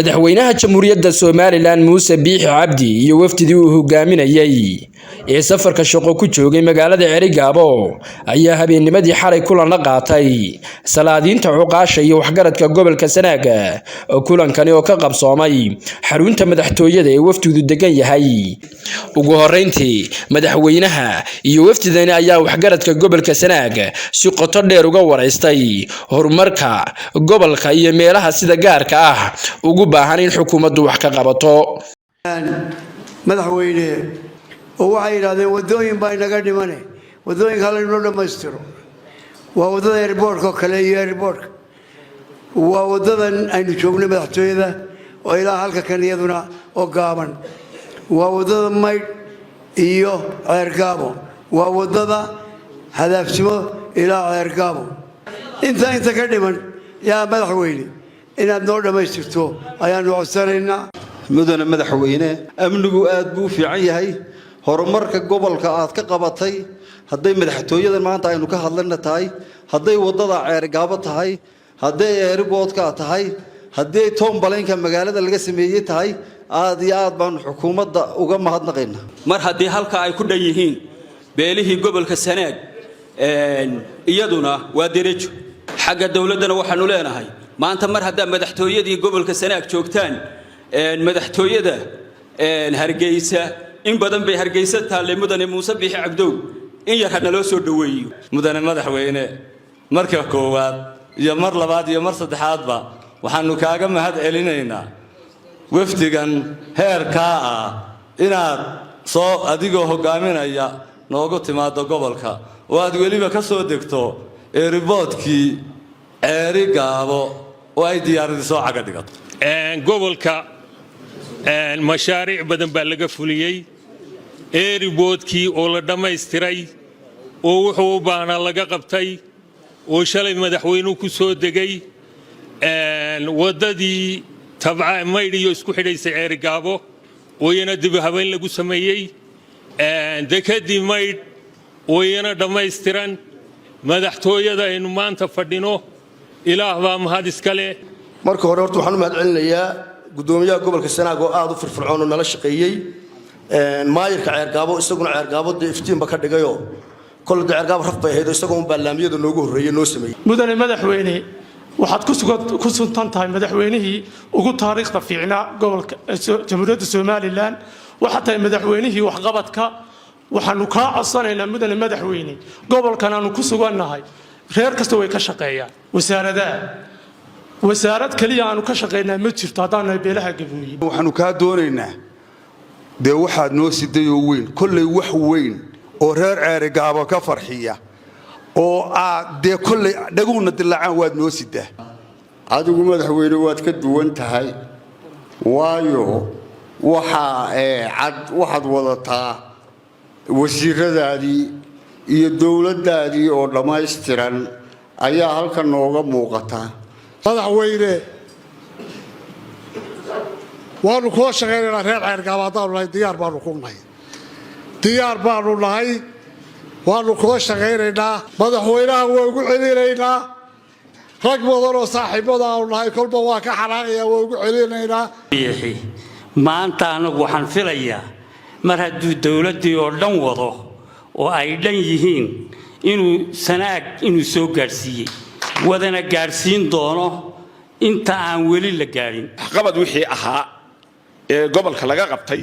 Madaxweynaha Jamhuuriyadda Somaliland Muuse Biixi Cabdi iyo wafdidii uu hogaaminayay ee safarka shaqo ku joogay magaalada Ceerigaabo ayaa habeennimadii xalay kulan la qaatay salaadiinta, cuqaasha iyo waxgaradka gobolka Sanaag. Kulankani oo ka qabsoomay xarunta madaxtooyada ee wafdidu degan yahay. Ugu horeyntii, madaxweynaha iyo wafdidani ayaa waxgaradka gobolka Sanaag si qoto dheer uga waraystay horumarka gobolka iyo meelaha sida gaarka ah ugu baahan in xukuumaddu wax ka qabato. Madaxweyne, oo waxay yidhahdeen waddooyin baa inaga dhimane, waddooyinka hala inoo dhammaystiro. Waa waddada airportka oo kale iyo airportka, waa waddadan aynu joognay madaxtooyada oo ilaa halka kan iyaduna oo gaaban, waa waddada Maydh iyo Ceergaabo, waa waddada Hadaafsimo ilaa Ceergaabo. Inta inta ka dhiman yaa madaxweyne inaad noo dhammaystirto ayaanu codsanaynaa. Mudane madaxweyne, amnigu aad buu u fiican yahay. Horumarka gobolka aad ka qabatay, hadday madaxtooyadan maanta aynu ka hadlana tahay, hadday waddada Ceerigaabo tahay, hadday airportka tahay, haddii town planka magaalada laga sameeyey tahay, aad iyo aad baanu xukuumadda uga mahadnaqaynaa. Mar haddii halka ay ku dhan yihiin beelihii gobolka Sanaag, iyaduna waa derejo. Xagga dowladdana waxaanu leenahay, maanta mar haddaa madaxtooyadii gobolka Sanaag joogtaan, madaxtooyada Hargeysa in badan bay Hargeysa taalle. Mudane Muuse Biixi Cabdow, in yar ha naloo soo dhoweeyo. Mudane madaxweyne, marka koowaad iyo mar labaad iyo mar saddexaadba waxaannu kaaga mahad celinaynaa wafdigan heerkaa ah inaad soo adigoo hoggaaminaya noogu timaaddo gobolka oo aad weliba ka soo degto airportkii Ceeri Gaabo oo ay diyaaradii soo caga dhigato. Gobolka mashaariic badan baa laga fuliyey: airportkii oo la dhammaystiray oo wuxuu u baahnaa laga qabtay oo shalay madaxweynuhu ku soo degay, waddadii Tabca Maydh iyo isku xidhaysay Ceerigaabo oo iyana dib u habeyn lagu sameeyey, dekadii Maydh oo iyana dhammaystiran, madaxtooyada aynu maanta fadhino. Ilaah baa mahad iska leh. Marka hore horta waxaan u mahad celinayaa guddoomiyaha gobolka Sanaag oo aad u firfircoon oo nala shaqeeyey, maayirka Ceergaabo, isaguna Ceergaabo dee iftiinba ka dhigayoo kolle dee Ceergaabo raf bay ahayd oo isagoo unbaa laamiyada noogu horreeyey noo sameeyey. Mudane madaxweyne, waxaad ku suntan tahay madaxweynihii ugu taariikhda fiicnaa gobolka Jamhuuriyadda Somaliland. Waxaad tahay madaxweynihii waxqabadka. Waxaanu kaa codsanaynaa, mudane madaxweyne, gobolkan aanu ku sugannahay reer kasta way ka shaqeeyaan wasaaradaha. Wasaarad keliya aanu ka shaqaynaa ma jirto haddaan nahay beelaha Gabooye. Waxaanu kaa doonaynaa dee waxaad noo sidayoo weyn, kollay wax weyn oo reer Ceerigaabo ka farxiya oo aad dee kollay dhaguhuna dilaacaan waad noo sidaa. Adigu madaxweyne waad ka duwan tahay, waayo waxaa cad waxaad wadataa wasiiradaadii iyo dowladdaadii oo dhammaystiran ayaa halkan nooga muuqata. Madaxweyne, waanu kula shaqaynaynaa. Reer Ceergaaba haddaanu nahay, diyaar baanu ku nahay, diyaar baanu nahay, waanu kula shaqaynaynaa. Madaxweynaha waa ugu celinaynaa. Rag badan oo saaxiibada aanu nahay kolba waa ka xanaaqaya, waa ugu celinaynaa. Biixi maanta anagu waxaan filayaa, mar hadduu dowladdii oo dhan wado oo ay dhan yihiin, inuu Sanaag inuu soo gaadhsiiyey, wadana gaadhsiin doono inta aan weli la gaadhin. Waxqabad wixii ahaa ee gobolka laga qabtay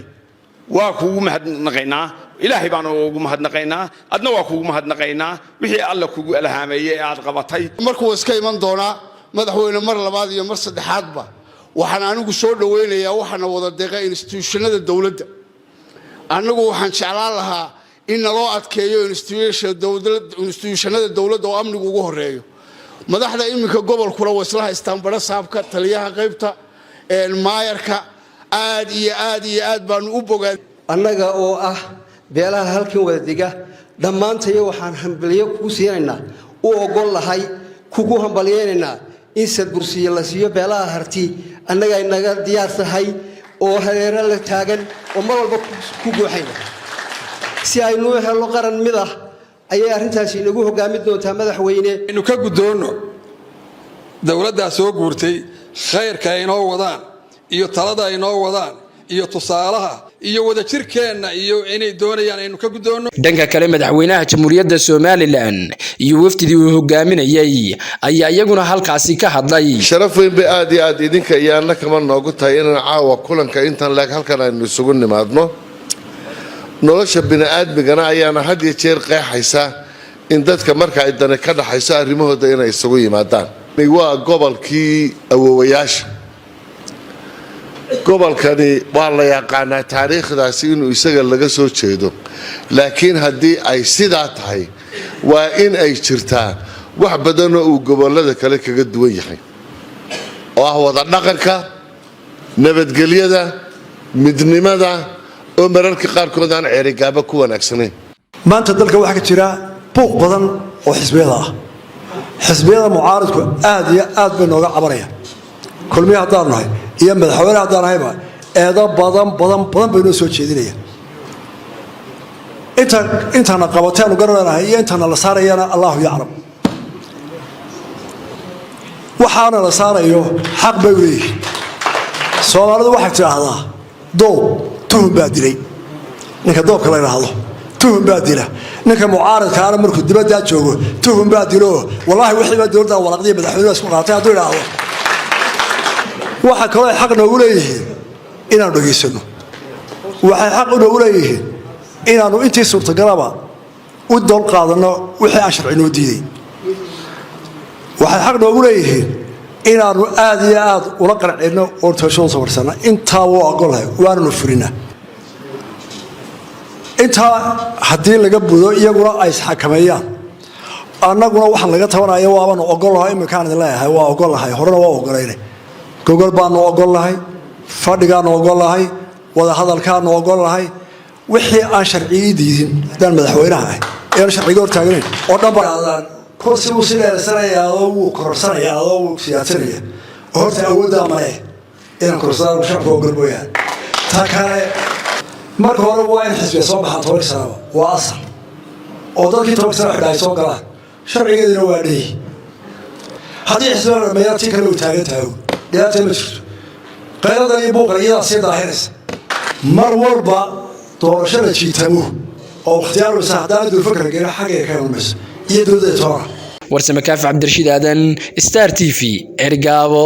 waa kuugu mahadnaqaynaa. Ilaahay baanu ugu mahadnaqaynaa, adna waa kuugu mahadnaqaynaa wixii Alla kugu alhaameeyey ee aad qabatay. Markuu iska iman doonaa madaxweyne, mar labaad iyo mar saddexaadba waxaan anigu soo dhowaynayaa waxaana wada deeqa institutionada dowladda. Annagu waxaan jeclaan lahaa in naloo adkeeyo institutionada dowladda oo amnigu ugu horeeyo. Madaxda iminka gobolkuna waa isla haystaan, badhasaabka, taliyaha qaybta, maayarka. Aad iyo aad iyo aad baanu u bogaa. Annaga oo ah beelaha halkan wada dega dhammaantayo, waxaan hambalyo kugu siinaynaa, u ogol lahay, kugu hambalyaynaynaa in sadbursiyo la siiyo beelaha Harti. Annaga naga diyaar tahay oo hareero la taagan oo mar walba ku guuxayna si aynu u helno qaran mid ah ayay arrintaasi inagu hoggaamin doontaa, madaxweyne. Aynu ka guddoonno dowladdaa soo guurtay khayrka ay inoo wadaan. Iyo talada ay noo wadaan iyo tusaalaha iyo wadajirkeenna iyo inay doonayaan aynu ka guddoonno. Dhanka kale, madaxweynaha Jamhuuriyadda Somaliland iyo wafdidii uu hogaaminayay ayaa iyaguna halkaasi ka hadlay. Sharaf weyn bay aad iyo aad idinka iyo anna kama noogu tahay inaan caawa kulanka intan leeg halkan aynu isugu nimaadno. Nolosha bini'aadmigana ayaana had iyo jeer qeexaysa in dadka marka ay dani ka dhaxayso arrimahooda inay isugu yimaadaan. Waa gobolkii awowayaasha. Gobolkani waa la yaqaanaa taariikhdaasi inuu isaga laga soo jeedo, laakiin haddii ay sidaa tahay, waa in ay jirtaa wax badanoo uu gobolada kale kaga duwan yahay, oo ah wada dhaqanka, nabadgelyada, midnimada, oo mararka qaarkood aan Ceerigaabo ku wanaagsanayn. Maanta dalka waxaa ka jira buuq badan oo xisbiyada ah. Xisbiyada mucaaridku aad iyo aad bay nooga cabanayaan. Kulmiye haddaan nahay iyo madaxweyne haddaan nahayba, eedo badan badan badan bay noo soo jeedinayaan. Inta intana qabateenu garanaynahay iyo intana la saarayana, Allahu yaclam. Waxaana la saarayo xaq bay u leeyihiin. Soomaalidu waxay tidhaahdaa, "Doob tuhun baa dilay." Ninka doobka la idhaahdo tuhun baa dila. Ninka mucaaridkaana markuu dibaddaa joogo tuhun baa dilo. Wallaahi, wixii baa dowladda waraqdiya madaxweynuhu isku qaatay hadduu idhaahdo. Waxa kaloo ay xaq noogu leeyihiin inaanu dhegaysano. Waxay xaq noogu leeyihiin inaanu intii suurtagalaba u dol qaadanno wixii aan sharci noo diiday. Waxay xaq noogu leeyihiin inaanu aad iyo aad ula qancinno oon tooshoon sabarsana. Intaa wuu ogolahay, waananu fulinaa. Intaa haddii laga budo, iyaguna ay isxakameeyaan, annaguna waxaan laga tabanaya waabanu ogolahay. Iminkaan idin leeyahay waa ogolahay, horena waa ogolayna. Gogol baanu ogolnahay, fadhigaanu ogolnahay, wadahadalkaanu ogolnahay. Wixii aan sharcigii diidin haddaan madaxweynaha ahay ean sharciga hortaagnayn oo dhan ba kursi wuu si dheersanayaa oo wuu kororsanayaa oo wuu siyaadsanaya. Horta awooddaa male inaan kororsadaan, shacabka ogol mooyaane. Ta kale, marka hore waa in xisbiga soo baxaan 10-kii sanaba, waa asal, oo dadkii 10-kii sana xidha ay soo galaan. Sharcigeeduna waa dheyi. Haddii xisbiga la dhameeyaa, tii kale uu taagan tahay, dhibaata ma jirto. Qayladan iyo buuqan iyadaa sii daahinaysa. Mar walba doorashada jiitamo oo wakhtiyaalsa haddaana duulfo kala gelin, xaggayga ka iman mayso iyo dowladda toona. Warsame Kaafi Cabdirashiid Aadan, Star TV, Cergaabo.